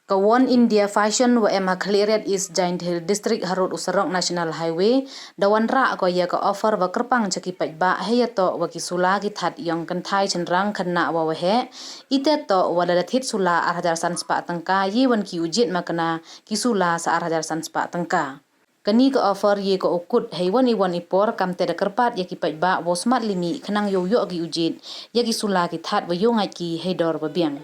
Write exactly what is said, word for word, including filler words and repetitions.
Ka One India Fashion wa em ha Khliehriat, East Jaiñtia Hills District, harud u surok National Highway, da wanrah ko ya ka offer wa kyrpang cha ki paidbah heiyatoh wa ki sula ki thad yong kynthai chynrang khynnah wa waheh. Itæ toh wa lada thied sula ar hajar san spah tyngka, ye wan ki u jied makna ki sula sa ar hajar san spah tyngka. Kani ka offer ye ko u kut heiwon iwon i por, kamtæ da kyrpad ya ki paidbah wow smat limit khnang yow yoh ki u jied ya ki sula ki thad wa yow ngait ki hei dor wa biang.